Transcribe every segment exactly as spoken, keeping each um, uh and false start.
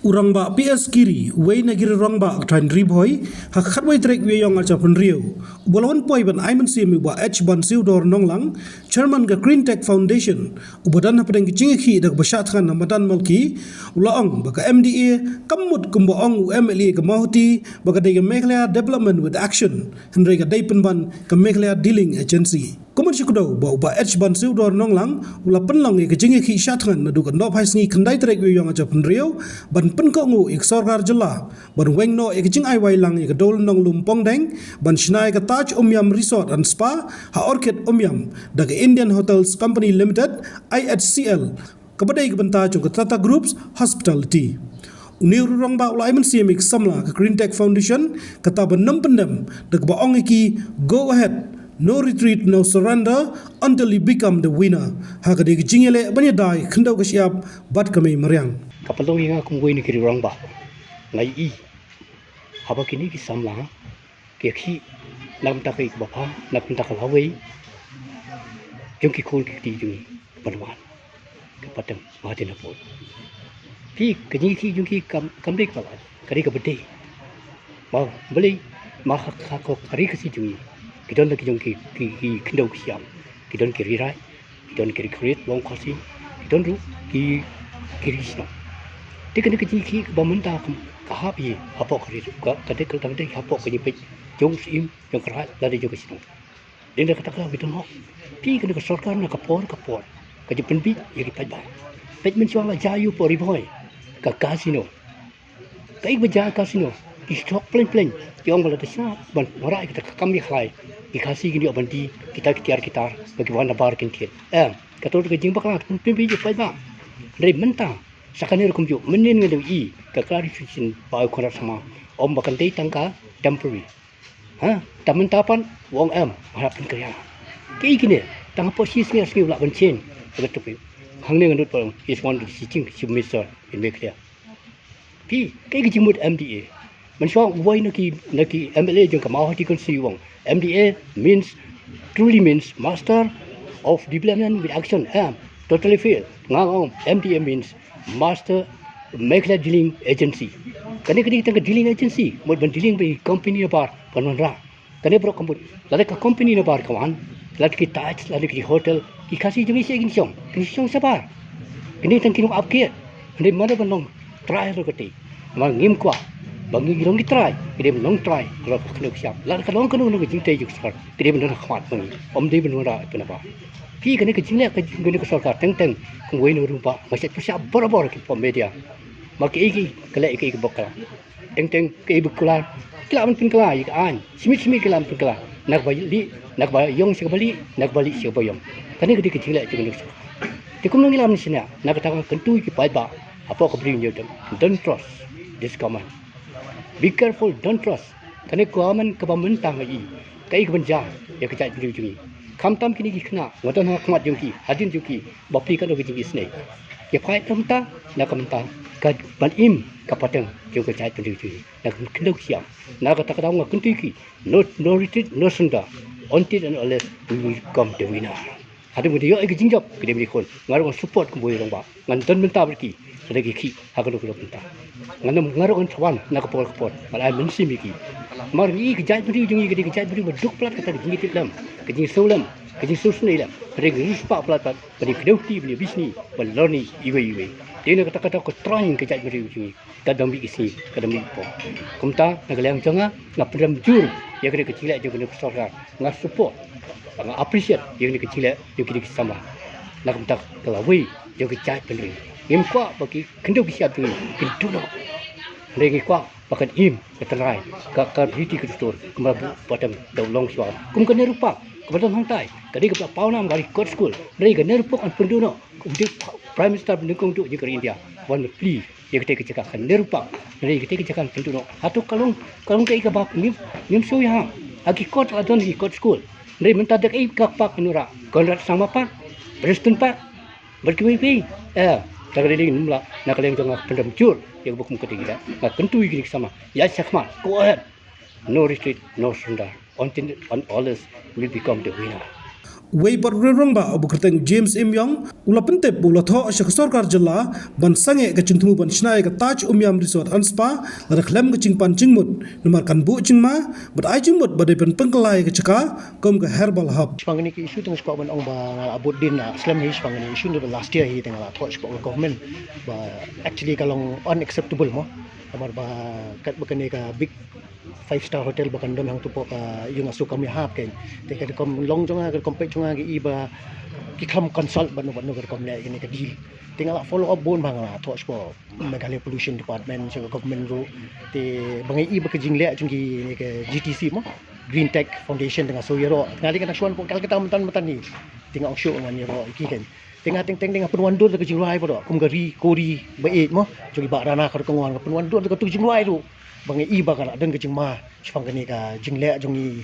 U Rangbah P S Kiri, uwei na ki rangbah ka thaiñ Ri Bhoi, ha ka khatwei tarik u Ïaïong arhajar arphew hynriew, uba la wan poi ban ai mynsiem ïa u Bah H Bansiewdor Nonglang, Chairman ka Green Tech Foundation, uba don hapdeng ka jingïakhih da kaba shah thngan na madan Mawlai, u la ong ba ka M D A kam mut kumba ong u M L A ka Mawhati ba ka dei ka Meghalaya Development with Action, hynrei ka dei pynban ka Meghalaya Dealing Agency. Kumno shu kdew ba u Bah H Bansiewdor Nonglang u la pynlong ïa ka jingïakhih shah thngan naduh ka nohphai sngi khyndai tarik u Ïaïong arhajar arphew hynriew ban pynkohnguh ïa ka sorkar jylla ban weng noh ïa ka jingai wai lang ïa ka Dol Nonglum Pongdeng ban shna ïa ka Taj Umiam Resort and Spa ha Orchid Umiam da ka Indian Hotels Company Limited, I H C L, kaba dei ka bynta jong ka Tata Groups Hospitality. Une u rangbah u la ai mynsiem ïa ka samla ka Green Tech Foundation kata ban nym pyndem da kaba ong ïa ki, "Go ahead, no retreat, no surrender until you become the winner." Ha ka dei ka jingïaleh ban ïada ïa ka khyndew ka shyiap bad ka mei mariang. Ka pynlong ïa nga kum uwei na ki rangbah, nga ïohi haba kine ki samla ki ïakhih na ka bynta ka ïing ka bapha, na ka bynta ka lawei jong ki khun ki kti jong ngi, ban wan ka pateng ba hadien habud. Phi, ka jingïakhih jong ki kam, kam dei kaba lait, ka dei kaba dei. Ba balei? Namar ha, ha ka ri Khasi jong ngi ki don la ki jong ki, ki, ki khyndew ki shyiap, ki don ki ri raid, ki don ki ri khriat long Khasi, ki don ruh ki, ki ri shnong. Te kane ka jingïakhih kaba mynta ka, ka hap ïa hapoh ka ri, ka, ka dei ka, ka dei hapoh ka jingpeit jong u syiem, jong ka raid lane jong ka shnong. Dei na kata ka daw ki don hok. Phi, kane ka sorkar na ka por ka por ka ju pynbiej ïa ki paidbah. Peit mynshuwa la jia ïa u hapoh Ri Bhoi ka casino. Kaei ba jia casino? Ki stok pleng pleng, ki ong ba lada shna ban wanrah ïa kata ka kam ïakhlai, ki Khasi kin ïoh ban die kita ki tiar ki tar ba ki wan na bar kin thied. Em, kato ka jingbakla, pynbiej ïa u paidbah. Hynrei mynta sa kane rukom juh, mynnin nga dang ïohi ka clarification ba u Conrad Sangma, ong ba kan dei tang ka temporary. Ha, te mynta pat u ong em, nga hap pynkylla. Kiei kine? Tang hapoh shi sngi ar sngi u lah ban change. Ka topic hangne nga nud pat, is one of the teaching minister in Meghalaya. Phi, kaei ka jingmut M D A? Mynshuwa uwei na ki, na ki M L A jong ka Mawhati constituency u ong M D A means, truly means Master of Development with Action. Em, totally fail. Nga ong M D A means Master Meghalaya Dealing Agency. Kane ka dei tang ka dealing agency, mut ban dealing bad ki company nabar ban wanrah. Kane baroh ka mut, lada ka company nabar ka wan, lada ki Taj, lada ki hotel, ki Khasi jong ngi sha kin shong, kin shong shabar. Kine tang ki nongap kiad. Hynrei mano ban long trai halor kata? Namar ngim kwah ba ngi long ki trai, ki dei ban long trai halor ka khyndew ka shyiap. Lada ka long kano kano ka jingtei jong ka sorkar, ki dei ban don ha khmat ba ngi, ym dei ban wanrah ïa ka nabar. Phi, kane ka jingleh ka jong kane ka sorkar teng teng, kum uwei na u rangbah nga shait pyrshah barabor ha ki por media. Ma kiei kiei ka leh ïa kiei kiei ba bakla. Teng teng kiei ba kular ki lah ban pynkylla ïa ka aiñ. Shi miet shi miet ki lah ban pynkylla na kaba lieh, na kaba ïong sha kaba lieh, na kaba lieh sha kaba ïong. Kane ka dei ka jingleh jong kane ka sorkar. Te kumno ngi lah ban shaniah? Na kata ka kyntu ïa ki paidbah hapoh ka Bri u Hynñiewtrep, don't trust this government. Be careful, don't trust. Kane ka government kaba mynta nga ïohi kaei kaban jia ïa ka jaitbynriew jong ngi. Khamtam kine ki khynnah, nga don ha khmat jong ki, hadien jong ki, bapli katno ka jingisynei. Ïa phai na ka bynta, na ka bynta ka ban im ka pateng jong ka jaitbynriew jong ngi, na ka khyndew ka shyiap. Na kata ka daw nga kyntu ïa ki, no, no retreat, no surrender until and unless we become the winner. Hadien ba ngi ïoh ïa ka jingjop, ki dei ban ïakhun. Nga ruh ngan support kumba u rangbah, ngan don bynta bad ki lada ki ïakhih ha kano kano ka bynta. Ngan, nga ruh ngan sa wan na ka por ka por, ngan ai mynsiem ïa ki. Namar ngi, ka jaitbynriew jong ngi ka dei ka jaitbynriew ba duk palat kata ka jingïatiplem, ka jingsngewlem, ka jingsngewsynei lem. Hynrei ngi riewspah palat pat ban ïakdew kti, ban ïabishni, ban lorni iwei iwei. Dei na kata ka daw ka troiñ ka jaitbynriew jong ngi. Ka dang mih ki sngi, ka dang mih ki por. Kumta na ka liang jong nga, nga pynrem jur ïa kane ka jingleh jong kane ka sorkar. Nga support, nga appreciate ïa kane ka jingleh jong kine ki samla. Na ka bynta ka lawei jong ka jaitbynriew. Ngim kwah ba ki khyndew ki shyiap jong ngi kin duh noh. Hynrei ngi kwah ba kan im ka tynrai, ka, ka riti ka dustur, kumba la buh pateng da u Longshuwa. Kum ka Nehru Park kaba don hangtai, ka dei kaba la paw nam, ka dei kot skul. Hynrei ka Nehru Park kan pynduh noh. Kum dei Prime Minister ba nyngkong duh jong ka ri India, wan plie ïa katei ka jaka, ka Nehru Park. Hynrei katei ka jaka kan pynduh noh. Hato ka long, ka long kaei kaba ngim, ngim sngewthuh ïa ha ki kot la don, ki kot skul. Hynrei mynta da kaei ka park ngi wanrah? Conrad Sangma Park, Prestone Park, bad kiwei kiwei. Eh, da ka dei ngim lah, na ka liang jong nga pynrem jur ïa kaba kum katei ka jaka. Nga kyntu ïa kine ki samla, ïaid shakhmat, go ahead. No retreat, no surrender. Until and unless we become the winner. Wei pat u rangbah uba kyrteng James Imyong u la pyntip ba u la thoh sha ka sorkar jylla ban sangeh ka jingthmu ban shna ïa ka Taj Umiam Resort and Spa lada khlem ka jingpan jingmut, namar kan buh jingma bad ai jingmut ba dei ban pynkylla ïa ka jaka kum ka herbal hub. Shaphang kane ka issue te nga sngewkwah ban ong ba nga la bud dien, ah, slem hi shaphang kane ka issue, naduh last year hi te nga la thoh shaphang ka government ba actually ka long unacceptable mo. Namar ba katba kane ka big five star hotel ba kan don hangto hapoh ka ïing Asokamea Hub kein, te ka rukom long jong nga, ka rukom peit jong nga, nga i ba ki khlem consult bad no bad no, ka rukom leh kane ka deal. Te nga la follow up bun bha, nga la thoh shapoh Meghalaya Pollution Department, sha ka government ruh. Te ba nga i ba ka jingleh jong kine ka G T C mo, Green Tech Foundation, te nga sngew ïaroh. Nga dei ka nongshun hapoh Calcutta mynta mynta hi. Te nga ong shuh ngan ïaroh ïa ki kein. Te nga teng teng te nga pynwandur da ka jingrwai baroh kum ka ri ko ri ba ïeit mo jong i Bah Rana Kharkongor, nga pynwandur da katu ka jingrwai ruh ba nga i ba ka la don ka jingma shaphang kane ka jingleh jong i,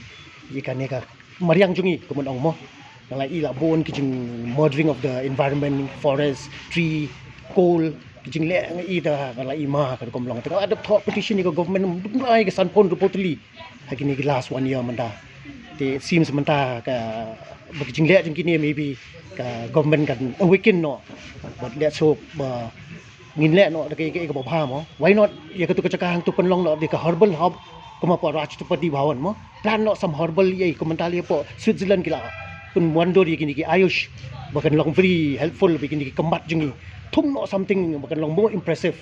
ïa kane ka mariang jong i, kumno ong mo. Nga la i la bun ki jing murdering of the environment, forest, tree, coal, ki jingleh nga i da nga la i ma ka rukom long. Te nga la dep thoh petition ïa ka government, ym dei ka sanphew hynriewphew tylli ha kine ki last one year mynta. Te it seems mynta ka, ba ki jingleh jong kine maybe ka government kan awaken noh. But let's hope ba ngin leh noh da kaei kaei kaba bha mo. Why not ïa katu ka jaka hangto pynlong noh da ka herbal hub kum hapoh Rashtrapati Bhavan mo. Plant noh some herbal, ïa kum mynta lei hapoh Switzerland ki la pynwandur ïa kine ki Ayush ba kan long very helpful ba kine ki khmat jong ngi. Thung noh something ba kan long more impressive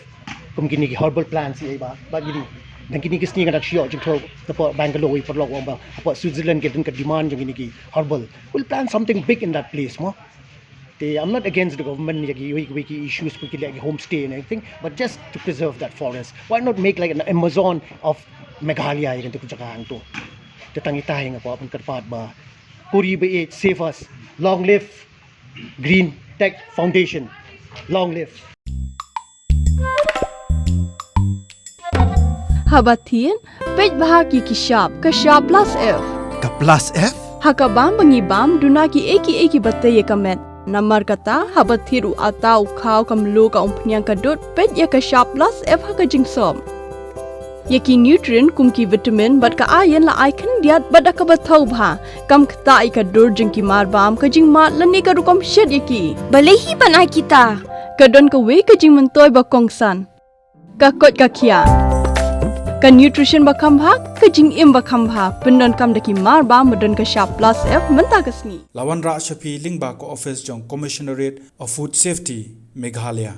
kum kine ki herbal plants ïa ba, ba kine. Dang kine ki sngi nga dang shu ïoh jingthoh hapoh Bangalore, i paralok u ong ba hapoh Switzerland ki don ka demand jong kine ki herbal. We'll plant something big in that place mo. Te I'm not against the government ïa kiwei kiwei ki issues, ki leh ki homestay and everything, but just to preserve that forest, why not make like an Amazon of Meghalaya ïa katu ka jaka hangto. Te tang ita hi nga kwah pynkyrpad ba ko ri ba ïeit, save us. Long live Green Tech Foundation. Long live. Haba thied, peit bha ki ki shap, ka shap plus F. Ka plus F? Ha ka bam ba ngi bam, duna kiei kiei kiba tei ïa ka met. Namar kata, haba thied u atta, u khaw, ka mluh, ka umphniang, ka dud, peit ïa ka shap plus F ha ka jingsop. Ïa ki nutrient kum ki vitamin bad ka iron la ai khyndiat bad da kaba thaw bha. Kam ktah ïa ka dur jong ki marbam, ka jingmad lane ka rukom shet ïa ki. Balei hi ban ai kita? Ka don kawei ka jingmyntoi ba kongsan. Ka koit ka khiah. Ka nutrition ba kham bha, ka jingim ba kham bha, pyndonkam da ki marbam ba don ka shap plus F mynta ka sngi. La wanrah sha phi lyngba ka office jong Commissionerate of Food Safety, Meghalaya.